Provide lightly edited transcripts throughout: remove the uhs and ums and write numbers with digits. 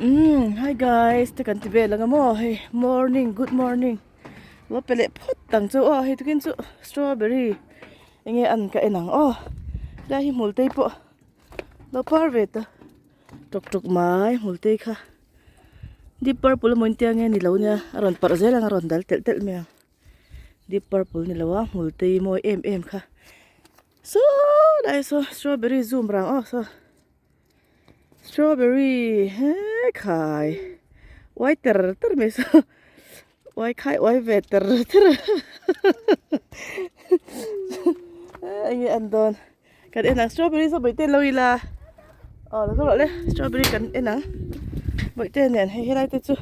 Umm hi guys te kan ti vel ang a maw hei morning good morning lo pe leh phawt ang chu aw hei tukin chu strawberry enge an ka en ang aw helai hi hmul te pawh lo par ve ta tawk tawk mai hmul te kha deep purple emaw intia nge ni lo nia a rawn parh zel ang a rawn dal telh telh mai ang deep purple ni lo a hmul te mawi em em kha saw lai saw strawberry zoom rang aw saw. Strawberry he khai uai ter ter mai saw uai khai uai ve ter ter enge an dawn kan en ang strawberry saw bawihte lo ila aw lo rawh le strawberry kan en ang bawihte nen hei helai te chu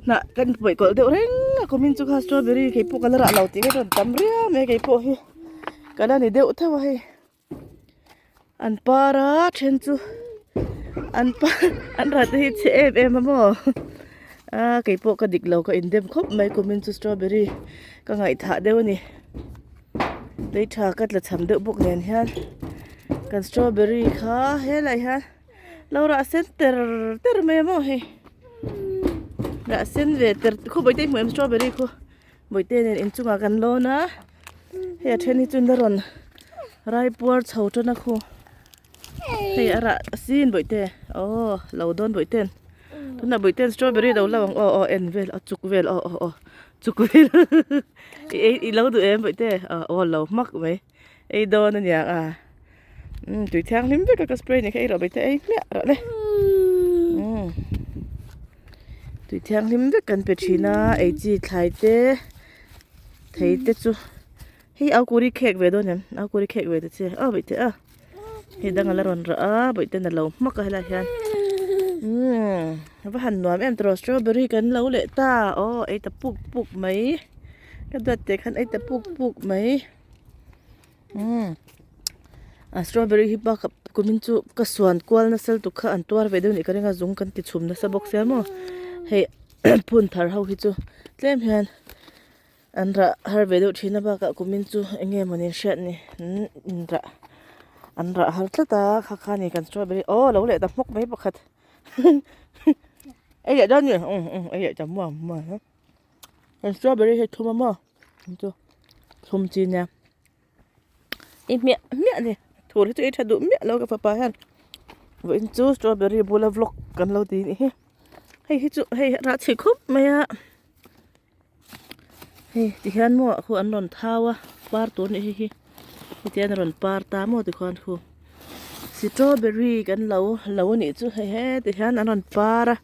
hnah kan pawih kawlh deuh reng a kumin chu kha strawberry keipawh ka la rah lo tih ka rawn tam riau mai keipawh hi ka la ni deuh theuh a hei. An par a then chu an par an rah te hi chhe em em a maw a keipawh ka dik lo ka indem khawp mai kumin chu strawberry ka ngaihthah deuh a ni tui tha ka tla cham deuh bawk nen hian kan strawberry kha helai hian lo rah sen ter ter mai a maw hei rah sen ve ter khaw bawihte i hmu em strawberry khu. Bawihte nen inchungah kan lawn a hei a then hi chu la rawn rai puar chho tan a khu hei a rah sin bawihte aw lo dawn bawihte tunah bawihte strawberry lo lo ang aw aw en vel a chuk vel aw aw aw chuk vel i ei i lo duh em bawihte aw lo hmak mai ei dawn a niang a umm tui thianghlim vek a ka spray ni kha ei rawh bawihte ei hmiah rawh le umm tui thianghlim vek kan pe thin a ei chi thlai te thei te chu hei au kuri khek ve dawn em au kuri khek ve ta che aw bawihte a hei dang a la rawn rah a bawihte na lo hmak a helaiah hian umm a va han nuam em tawh strawberry kan lo leh ta aw ei ta puk puk mai ka duat teh khan ei ta puk puk mai. Umm a strawberry hi bakah kumin chu ka suan kual nasa lutuk kha an tuar ve deuh anih ka ring a zung kan ti chhum nasa bawk sia maw hei phun thar ho hi chu tlem hian an rah har ve deuh thin a bakah kumin chu eng nge mawni an hriat ni in rah an rah har tlat a kha kha ni kan strawberry aw lo leh ta hmawk mai pakhat ei leh dawn ni um um ei leh ta muang muang a. Kan strawberry hi thum a maw chu thum chi nia i hmiah hmiah a ni thur hi chu ei tha duh miah lo ka fapa hian vawiin chu strawberry bula vlog kan lo ti anih hi hei hi chu hei rah chhi khawp mai a hei tihian maw ah khu an rawn thau a par tur anih hei hi hetiang a rawn par ta maw tikhuan khu strawberry kan lo lo anih chu hei he tihian an rawn par a.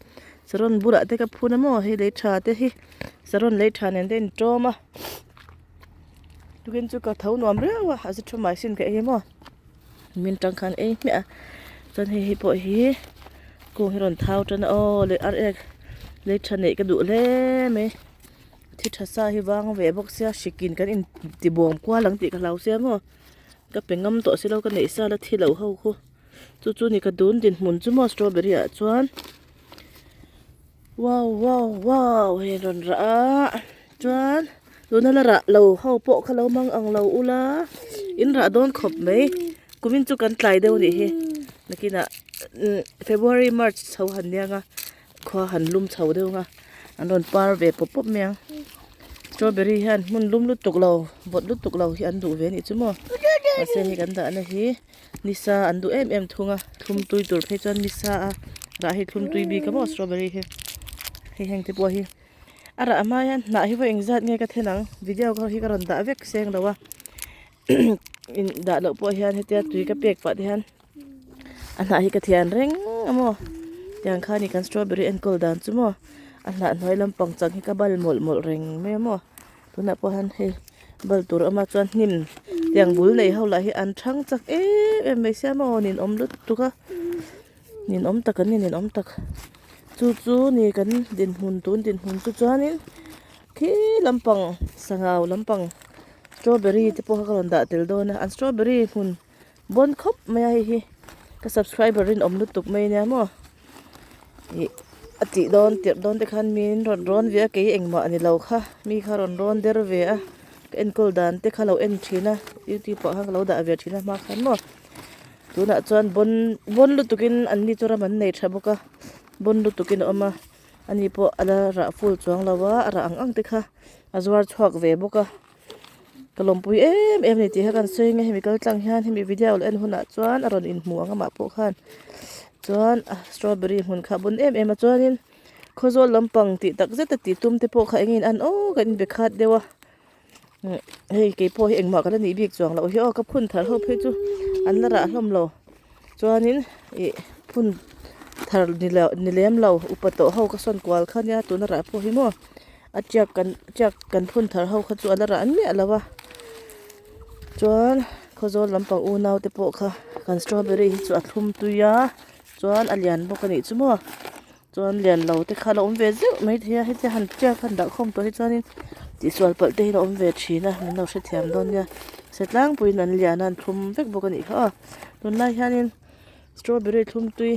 Saron bulah te ka phun a maw hei lei tha te hi saron lei tha nen te a intawm a tukin chu ka tho nuam riau a a zi thu mai sin ka ei maw min tang khan ei hmiah a chuan hei hi pawh hi kung hi rawn thau tan a aw leh ar ek lei tha neih ka duh hle mai thi tha sa hi vang ve bawk sia hrikin kan in ti bawm kual ang tih ka hlau sia maw ka pe ngam tawh silo ka neih sa la thi lo ho khu. Chu chu ni ka dun dinhmun chu maw strawberry ah chuan wow wow wow hei rawn rah a chuan tuna la rah lo ho pawh kha lo mang ang lo ula in rah dawn khawp mai kumin chu kan tlai deuh anih hi nakinah february march chho han nia nga khua han lum chho deuh nga an rawn par ve pawp pawp mai ang strawberry hian hmun lum lutuk lo vawt lutuk lo hi an duh ve anih chu maw mahse hei kan dahna hi. Nisa an duh em em thung a thlum tui tur phei chuan nisa a rah hi thlum tui bik a maw strawberry hi hei heng te pawh hi a rah hma hian hnah hi vawi engzat nge ka then ang video ka hi ka rawn dah vek seng lo a in dah loh pawh hian hetia tui ka pek pah te hian a hnah hi ka thian reng a maw tiang khan ih kan strawberry enkawl dan chu maw a hnah hnuai lampang chang hi ka bal mawlh mawlh reng mai a maw. Tunah pawh hian hei bal tur a awm a chuan hnim tiang bul nei ho lah hi an thang chak em em mai sia maw ninawm lutuk a ninawm tak an ni ninawm tak chu chu ni kan dinhmun tun dinhmun chu chuanin khi lampang sangau lampang strawberry te pawh kha ka rawn dah tel dawn a an strawberry hmun bawn khawp mai a hei hi ka subscriber rinawm lutuk mai ania maw. Ih a tih dawn tirh dawn te khan min rawn rawn ve a kei engmah a ni lo kha mi kha rawn rawn der ve a ka enkawl dan te kha lo en thin a youtube ah khan ka lo dah ve thin a hma khan maw tunah chuan bawn bawn lutuk in an ni chu ram an nei tha bawk a. Bon lutukin a awm a, ani pawh a la rah full chuang lo a, a rah ang ang te kha a zuar chhuak ve bawk a. Ka lawmpui em em a ni tih kha kan sawi ang e, hemi kal tlang hian hemi video lo en hunah chuan a rawn inhmu ang amah pawh khan chuan a strawberry hmun kha a bun em em a chuanin khawzawl lampang tih tak zet a tih tum te pawh kha eng in an aw kan inbe khat deuh a hei keipawh hi engmah ka la nih bik chuang loh hi aw ka phun thar ho phei chu an la rah hlawm lo chuanin ih phun thar ni lo ni lem lo upa tawh ho ka sawn kual kha nia tuna rah pawh hi maw a tiak kan tiak kan phun thar ho kha chu a la rah miah lo a chuan khawzawl lampang unau te pawh kha kan strawberry hi chu a thlum tui a chuan a lian bawk a nih chu maw. Chuan lian lo te kha a lo awm ve zeuh mai thei a hetia han tiak han dah khawm tawh hi chuanin tihsual palh te hi a awm ve thin a min lo hrethiam dawn nia se tlangpuiin an lian a an thlum vek bawk a nih kha aw tunlai hianin strawberry thlum tui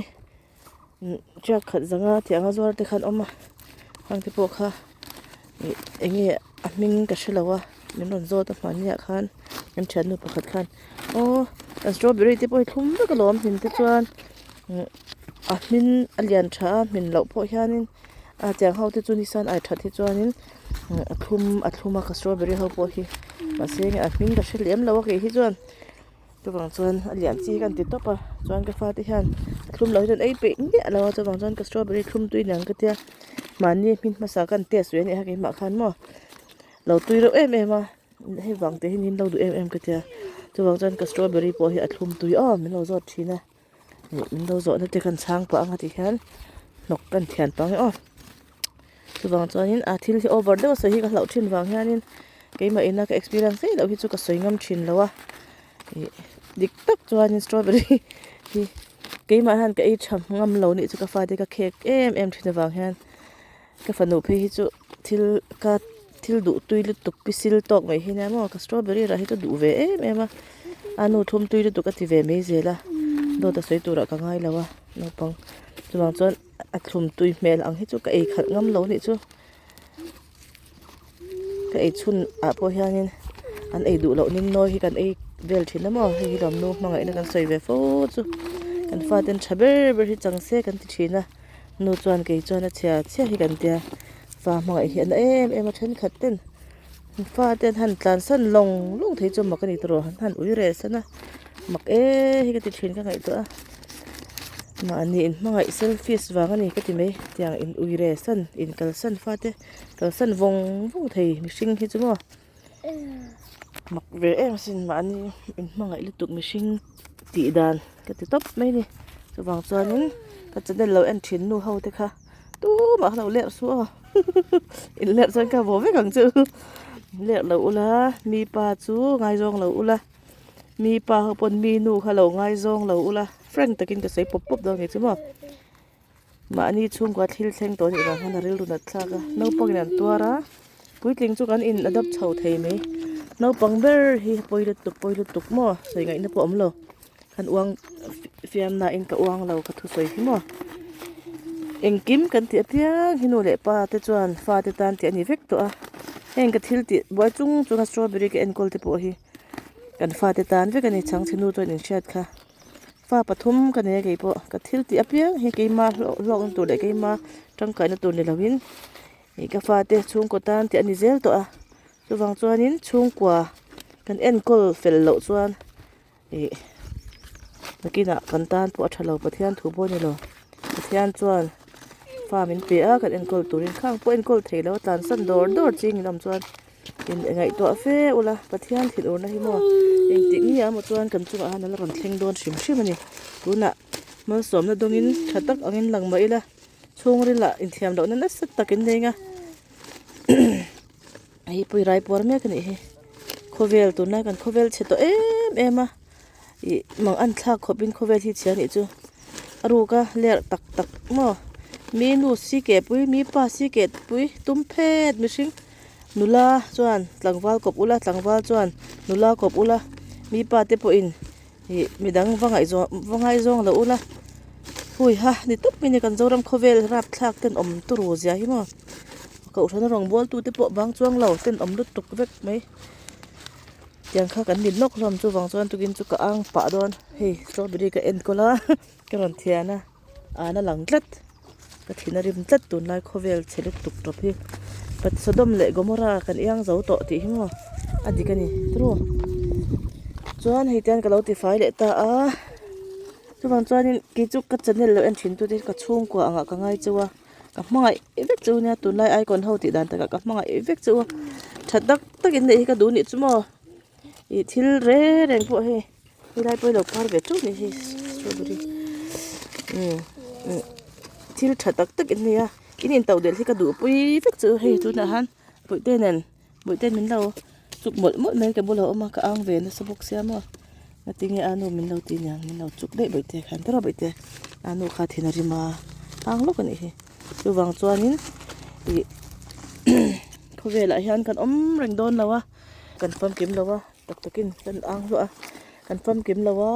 tiak khat zanga tih anga zuar te kha an awm a hang te pawh kha ih eng nge a hming ka hre lo a min rawn zawt a hmanni ah khan kan thiannu pakhat khan aw kan strawberry te pawh hi thlum vek alawm hnim te chuan. A hmin a lian tha a hmin loh pawh hianin a tiang ho te chu nisan ai that hi chuanin a thlum a thlum a ka strawberry ho pawh hi mahse enge a hming ka hre lem lo a kei hi chuan chuvang chuan a lian chi ka ti tawp a chuan ka fate hian a thlum loh hi chuan ei peih miah lo a chuvang chuan ka strawberry thlum tui niang ka tia mahni hmin hmasa ka han test ve a nih kha keimah khan maw lo tui reuh em em a. Hei vang te hi min lo duh em em ka tia chuvang chuan ka strawberry pawh hi a thlum tui aw min lo zawt thin a ih min lo zawhna te kan chhang pah ang a tih hian hnawk kan thian pah ang e aw chuvang chuanin a thil hi over deuh a sawi hi ka hlauh thin vang hianin keimah ina ka experience ngei loh hi chu ka sawi ngam thin lo a ih dik tak chuanin strawberry hi keimah hian ka ei tha ngam lo nih chu ka fate ka khek em em thin avang hian. Ka fanu phei hi chu thil ka thil duh tui lutuk pisil tawk mai hi nia maw ka strawberry rah hi chu duh ve em em a a nu thum tui lutuk a ti ve mai zel a dawt a sawi turah ka ngai lo a naupang chuvang chuan a thlum tui hmel ang hi chu ka ei khalh ngam lo nih chu ka ei chhun ah pawh hianin an ei duh loh ning nawi hi kan ei vel thin a maw hei hi lawmnu hmangaihna kan sawi ve fo chu kan faten tha ber ber hi chang se kan ti thin a. Nu chuan kei chuan a chhia chhia hi kan tia fa hmangaih hi a na em em a thenkhat ten fa te an han tlan san lawng lawng thei chu mak a ni tawh han ui reh san a mak e hi ka ti thin ka ngaihtuah a mahni in hmangaih selfish vang a ni ka ti mai tiang in ui reh san in kal san fa te kal san vawng vawng thei mihring hi chu maw mak ve em asin mahni in hmangaih lutuk mihring tih dan ka ti tawp mai a ni chuvang chuanin ka channel lo en thin nu ho te kha tumah kha lo lerh suh aw in lerh chuan ka vaw vek ang chu lerh lo ula mi pa chu ngaizawng lo ula mi pa ho pawn mi nu kha lo ngaizawng lo ula frank takin ka sawi pawp pawp dawn ang che maw. Mahni chhungkua thil thleng tawh anih vang hian a rilru nat thlak a, naupangin an tuar a, puitling chu kan in adapt chho thei mai. Naupang ber hi pawi lutuk pawi lutuk maw sawi ngaihna pawh a awm lo, kan uang fiam nain ka uang lo ka thusawi hi maw. Engkim kan tih apiang hi nu leh pa te chuan fate tan tih a ni vek tawh a, heng ka thil tih buai chung chunga strawberry ka enkawl te pawh hi kan fate tan vek a ni chhangchhe nu chuan inhriat kha. Fa pathum ka nei a keipawh ka thil tih apiang hi keima hlawkna tur leh keima tangkaina tur ni lovin ih ka fate chhungkaw tan tih a ni zel tawh a chuvang chuanin chhungkua kan enkawl fel loh chuan ih nakinah kan tan pawh a tha lo Pathian thu pawh a ni lo Pathian chuan fa min pe a kan enkawl turin khang pawh enkawl thei lo a tlansan dawr dawr ching in awm chuan. In ngaihtuah fe ula Pathian thinurna hi maw engtik nge a maw chuan kan chungah hian a la rawn thleng dawn hrim hrim a ni tunah malsawmna dawngin tha tak angin lang mah ila chhungril ah inthiam lohna nasa takin leng a hei pui rai puar mek a nih hi khawvel tunlai kan khawvel chhe tawh em em a ih mang an thlak khawp in khawvel hi chhia nih chu a ruk a lerh tak tak maw mi nu si keh pui mi pa si keh pui tum phet mihring. Nula chuan tlangval kawp ula tlangval chuan nula kawp ula mi pa te pawhin ih midang va ngaihzawng va ngaizawng loh ula hui ha ni tawp mai a ni kan Zoram khawvel rapthlak ten awm turu zia hi maw kohhrana rawngbawltu te pawh bang chuang lo ten awm lutuk vek mai tiang kha kan ni nawk hlawm chuvang chuan tukin chu ka ang pah dawn hei strawberry ka enkawl a ka rawn thian a an a lang tlat. Ka thin a rim tlat tunlai khawvel chhe lutuk tawp hi. Pat Sodom leh Gomorrah kan iang zo tawh tih hi maw a dik a ni tiraw. Chuan hei tian ka lo tifai leh ta a. Chuvang chuanin kei chu ka channel lo en thin tute hi ka chhungkua angah ka ngai cheu a. Ka hmangaih vek cheu nia tunlai icon ho tih dan takah ka hmangaih vek cheu a. Tha tak takin neih hi ka duh nih chu maw. Ih thil reng reng pawh hei helai pawh hi lo par ve teuh mai hei strawberry umm umm thil tha tak tak in nei a in in to delh hi ka duh pui vek chu hei tunah han bawihte nen bawihte min lo chuk mawlh mawlh mai ka bulah a awm a ka ang ve nasa bawk sia maw ngatinge a nu min lo ti niang min lo chuk daih bawihte khan tawrh a bawihte a nu kha thin a rim a ang lawk a nih hi chuvang chuanin ih khawvelah hian kan awm reng dawn lo a. Kan famkim lo a, tak takin kan ang hluah a, kan famkim lo a,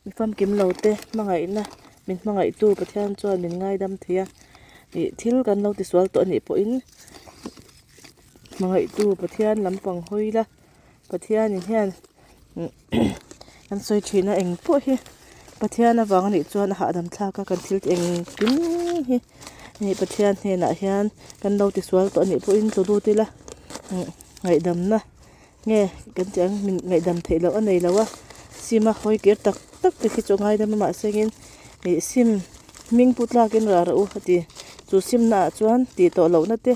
mi famkim lo te hmangaihna min hmangaihtu Pathian chuan min ngaidam thei a, ih thil kan lo tisual tawh anih pawhin hmangaihtu Pathian lampang hawi la, Pathianin hian kan sawi thin a eng pawh hi Pathian avang anih chuan a hahdam thlak a kan thil engkim hi hei Pathian hnenah hian kan lo tisual tawh anih pawhin tlu lut ila ngaihdamna nge kan tih ang min ngaihdam theih loh a nei lo a sim a hawi kir tak tak te khi chu a ngaidam a mahse engin ih sim hming pu tlakin rah rawh u a ti chu simna ah chuan tih tawh lohna te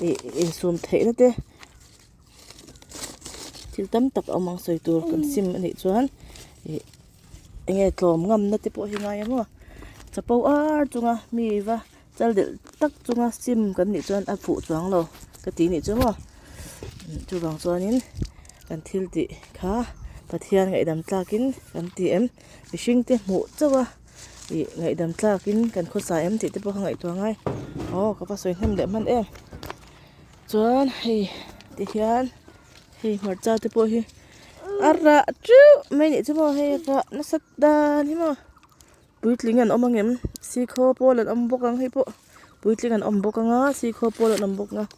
ih insum theihna te. Thil tam tak a awm ang sawi tur kan sim a nih chuan ih eng nge tlawm ngamna te pawh hi ngai ang aw chapo ar chunga mi va chal delh tak chunga sim kan nih chuan a fuh chuang lo ka ti nih chu maw chuvang chuanin kan thil tih kha Pathian ngaihdam tlakin kan ti em mihring te hmuh chauh a ih ngaihdam tlakin kan khawsa em tih te pawh kha ngaihtuah ngai aw ka va sawi hnem leh hman em. Chuan hei ti hian hei hmarcha te pawh hi a rah teuh mai anih chu maw hei rah nasa dan hi maw puitling an awm angem sikhaw pawl an awm bawk ang hei pawh puitling an awm bawk anga sikhaw pawl an awm bawk ang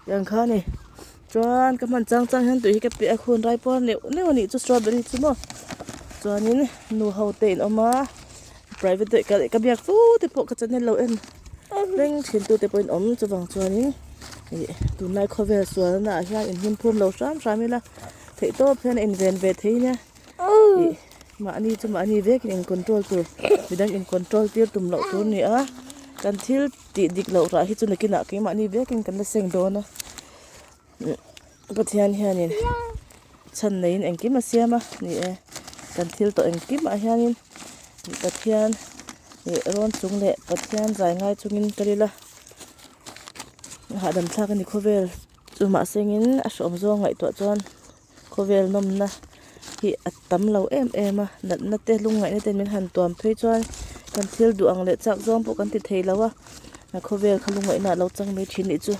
tiang kha a ni chuan ka hman chang chang hian tui hi ka pe a khun rai pawh neuh neuh anih chu strawberry chu maw chuanin nu ho te in awm a private deuh ka biak fo te pawh ka channel lo en. Reng thin tute pawhin awm chuvang chuanin ih tunlai khawvel sualna ah hian inhlim phum lo hram hram ila theih tawp hian a inven ve thei nia ih mahni chu mahni vekin in control tur midang in control tir tum loh tur a ni a kan thil tih dik loh rah hi chu nakinah keimahni vekin kan la seng dawn a Pathian hianin chhan neiin engkim a siam a ni e kan thil tawh engkim ah hianin Pathian ih rawn chung leh Pathian zai ngai chungin kal ila hahdam thlak a ni khawvel chu mahse engin a hreawm zawng ngaihtuah chuan khawvel nawmna hi a tam lo em em a natna te lungngaihna te min han tuam phei chuan kan thil duh ang leh chak zawng pawh kan ti thei lo a khawvel kha lungngaihna a lo chang mai thin nih chu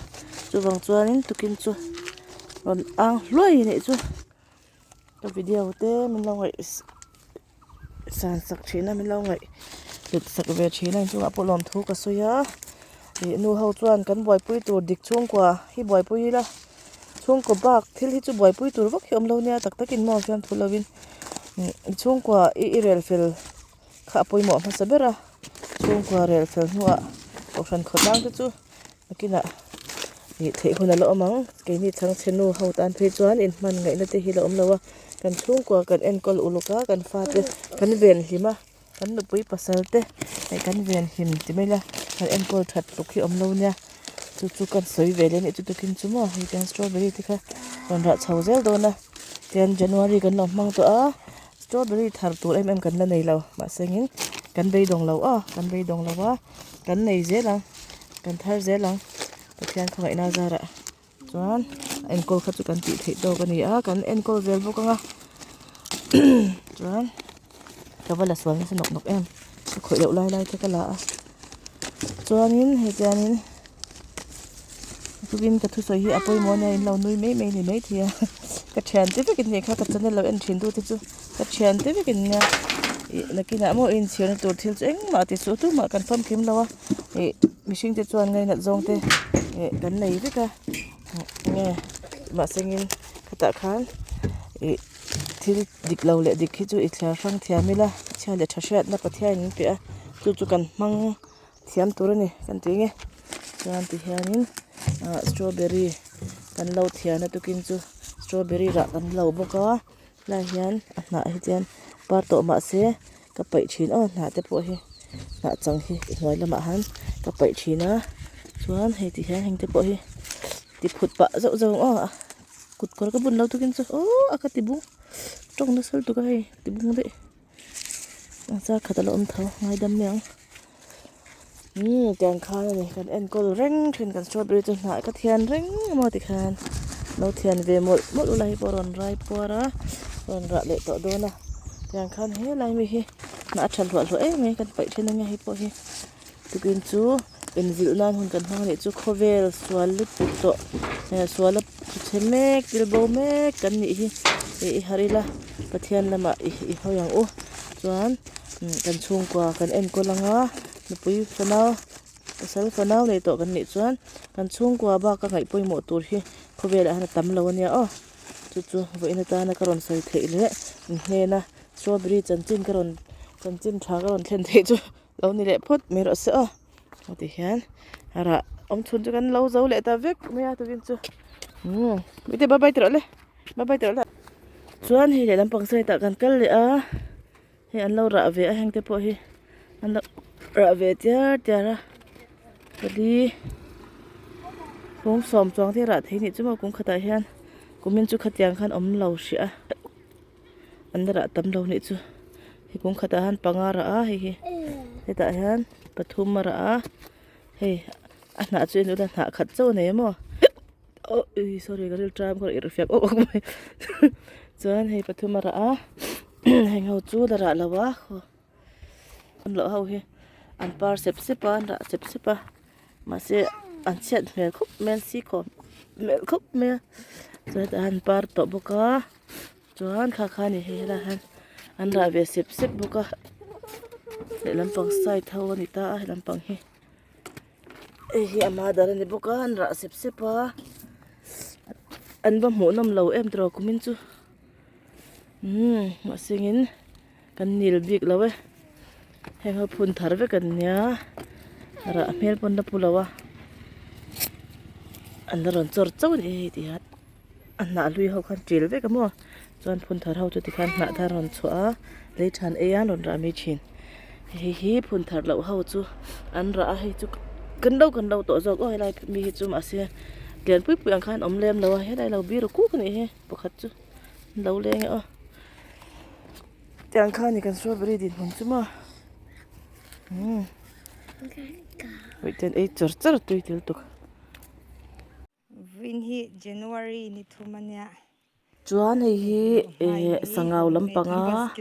chuvang chuanin tukin chu rawn ang hluai nih chu ka video te min lo ngaih san sak thin a min lo ngaih hlut sak ve thin a inchungah pawh lawmthu ka sawi a ih nu ho chuan kan buaipui tur dik chhungkua hi buaipui ila chhungkaw bak thil hi chu buaipui tur vak hi awm lo nia tak takin maw fiamthu lovin chhungkua i i rel fel kha a pawimawh hmasa ber a chhungkua rel fel hnuah kohhran khawtlang te chu nakinah ih theih hun a la awm ang keini chhangchhe nu ho tan phei chuan inhman ngaihna te hi la awm lo a kan chhungkua kan enkawl uluk a kan fate kan venhlim a kan nupui pasal te hei kan venhim ti mai ila kan enkawl that tluk hi awm lo nia chu chu kan sawi ve leh anih chu tukin chu maw hei kan strawberry te kha rawn rah chho zel dawn a tian January kan lo hmang tawh a strawberry thar tur em em kan la nei lo mahse engin kan beidawng lo a kan beidawng lo a kan nei zel ang kan thar zel ang Pathian khawngaihna zarah chuan a enkawl kha chu kan tih theih tawk a ni a kan enkawl zel bawk ang a chuan ka va la sual nasa nawk nawk em ka khawih loh lai lai te ka la a chuanin hei tianin tukin ka thusawi hi a pawimawh ania in lo nui mai mai ni maithei a ka thiante vekin nih kha ka channel lo en thin tu te chu ka thiante vekin nia ih nakinah maw inchhirna tur thil chu engmah ti suh tumah kan famkim lo a ih mihring te chuan ngainat zawng te ih kan nei vek a nge mahse engin khatah khan ih thil dik lo leh dik hi chu i thliar hrang thiam ila chhia leh tha hriatna Pathian in pe a chu chu kan hmang. Thiam tur a ni kan tih nge chuan ti hianin ah strawberry kan lo thian a tukin chu strawberry rah kan lo bawk a helaiah hian a hnah hi chuan par tawh mah se ka paih thin aw hnah te pawh hi hnah chang hi hnuai lamah han ka paih thin a chuan hei ti hian heng te pawh hi ti phut pah zauh zauh ang aw a kut kawr ka bun lo tukin chu aww a ka ti bung tawng nasa lutuk a hei ti bung daih. A zar khat a la awm tho ngaidam mai ang umm tiang khan a ni kan enkawl reng thin kan strawberry chu hnah ka thian reng emaw tikhan lo thian ve mawlh mawlh ula hei pawh a rawn rai puar a rawn rah leh tawh dawn a tiang khan helai mi hi hnah a tha hluah hluah em mai kan paih then ania hei pawh hi tukin chu inzilh nan hun kan hmang leh chu khawvel sual lutuk tawh sual a chhe mek thil bo mek kan nih hi ih i harh ila Pathian lamah i i hawi ang u chuan kan chhungkua kan enkawl anga nupui fanau pasal fanau nei tawh kan nih chuan kan chhungkua bak a ngaih pawimawh tur hi khawvelah hian a tam lo ania aw chu chu vawiin atana ka rawn sawi theih leh inhnena strawberry chanchin ka rawn chanchin tha ka rawn thlen theih chu. Lo ni leh phawt mai rawh se aw heti hian a rah awm chhun chu kan lo zo leh ta vek mai a tukin chu umm mite bye bye ti rawh le bye bye ti rawh le chuan hei leh lampang side ah kan kal leh a hei an lo rah ve a heng te pawh hi an lo rah ve tiar tiar a pali kung sawm chuang te rah thei anih chu maw kung khatah hian kumin chu khatiang khan awm lo hrih a. An la rah tam lo nih chu hei kung khatah hian panga rah a hei hi hetah hian pathum a rah a hei a hnah chu en ula hnah khat chauh a nei a maw oh ui sorry ka ril ṭam ka irh fiak awk awk mai chuan hei pathum a rah a heng ho chu la rah lo a an loh ho hi an par sep sep a an rah sep sep a mahse an chhiat hmel khawp mai an si khawm hmel khawp mai a chuan hetah hian an par tawh bawk a. Chuan kha kha ni hei helaiah hian an rah ve sep sep bawk a lehlam pang side ho a ni ta a helam pang hi hei hi a mother a ni bawk a an rah sep sep a an va hmuh nawm lo em tawh kumin chu umm mahse engin kan nil bik lo e heng ho phun thar vek an nia rah hmel pawn la pu lo a an la rawn chawr chauh a ni hei tih hian. A hnah hlui ho khan ṭil vek a maw chuan phun thar ho chu tikhan hnah thar rawn chhuah a lei than ei a rawn rah mai thin hei hi phun thar loh ho chu an rah a hei chu kan lo kan lo tawh zawk aw helai mi hi chu mahse lian pui pui ang khan awm lem lo a helai lo bir kuk a nih hi pakhat chu an lo leng e aw tiang khan ni kan strawberry dinhmun chu maw umm ten ei char char tui tel tuk. Vin hi January ni thum a nia. Chuan hei hi eh sangau lampanga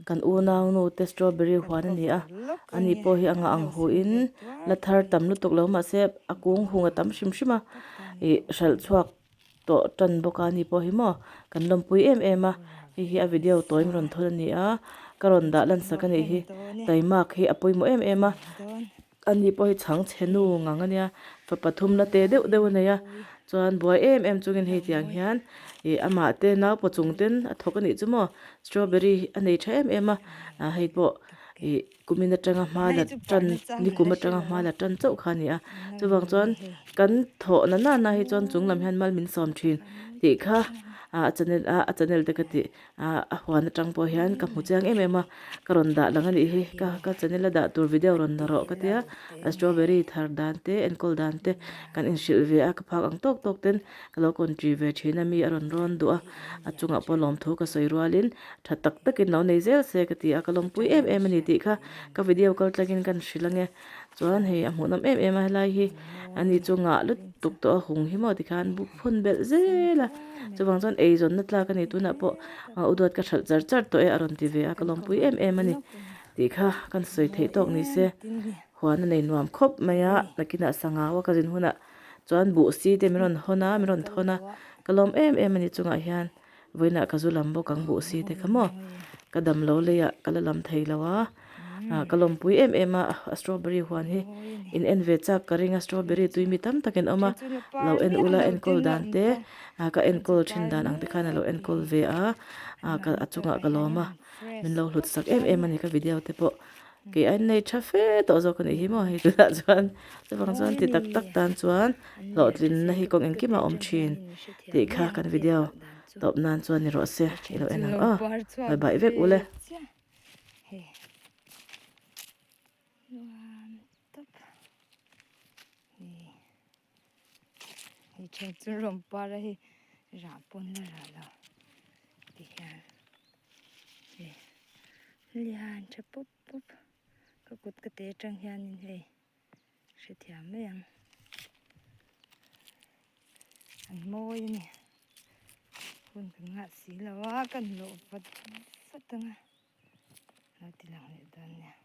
kan unau nu te strawberry huan a ni a ani pawh hi a ngah ang hu in la thar tam lutuk lo mahse a kung hung a tam hrim hrim a ih hralh chhuak tawh tan bawk a ani pawh hi maw kan lawmpui em em a hei hi a video tawi in rawn thawn a ni a ka rawn dah lan sak a nih hi taimak hi a pawimawh em em a. Ani pawh hi chhang chhe nu ngang a nia fa pathum la te deuh deuh a nei a chuan buai em em chungin hei tiang hian ih amah te naupa chung ten a thawk a nih chu maw strawberry a nei tha em em a ah hei pawh ih kumin atanga hma la tan nikum atanga hma la tan chauh kha a ni a chuvang chuan kan thawh na nana hi chuan chung lam hian mal min sawm thin tih kha ah a channel ah a channel te ka tih. Ah a huan atang pawh hian ka hmu chiang em em a ka rawn dah lang a nih hi ka ka channel a dah tur video rawn la rawh ka tia a strawberry thar dan te enkawl dan te kan inhrilh ve a ka phak ang tawk tawk ten ka lo country ve thin a mi a rawn rawn duh a a chungah pawh lawmthu ka sawi rualin tha tak takin lo nei zel se ka ti a ka lawmpui em em a ni tih kha ka video kal tlangin kan hrilh ange. Chuan hei a hmuhnawm em em a helai hi ani chu ngah lutuk tawh a hung hi maw tikhan buk phun belh zel a chuvang chuan eizawnna tlak a ni tunah pawh u duat ka hralh char char tawh e a rawn ti ve a ka lawmpui em em a ni tih kha kan sawi theih tawk ni se huan a nei nuam khawp mai a nakinah sangau a ka zin hunah chuan buh si te min rawn hawn a min rawn thawn a ka lawm em em a ni chungah hian vawiinah ka zu lam bawk ang buh si te kha maw ka dam lo leiah ka la lam thei lo a ah ka lawmpui em em a a strawberry huan hi in en ve chak ka ring a strawberry tui mi tam tak in awm a lo en ula enkawl dan te ah ka enkawl thin dan ang te khan a lo enkawl ve a ah ka a chungah ka lawm a min lo hlut sak em em a ni ka video te pawh. Kei a innei tha fe tawh zawk a nih hi maw hei tunah chuan chuvang chuan ti tak tak tan chuan hlawhtlinna hi kawng engkim a awm thin tih kha kan video tawp nan chuan ni rawh se i lo en ang aw bye bye vek ule. Pup ka kut ka te atang hianin hei hrethiam mai ang an mawi a ni hun kan nghah si lo a kan lawh vat vat ang a lo ti lang leh dawn nia.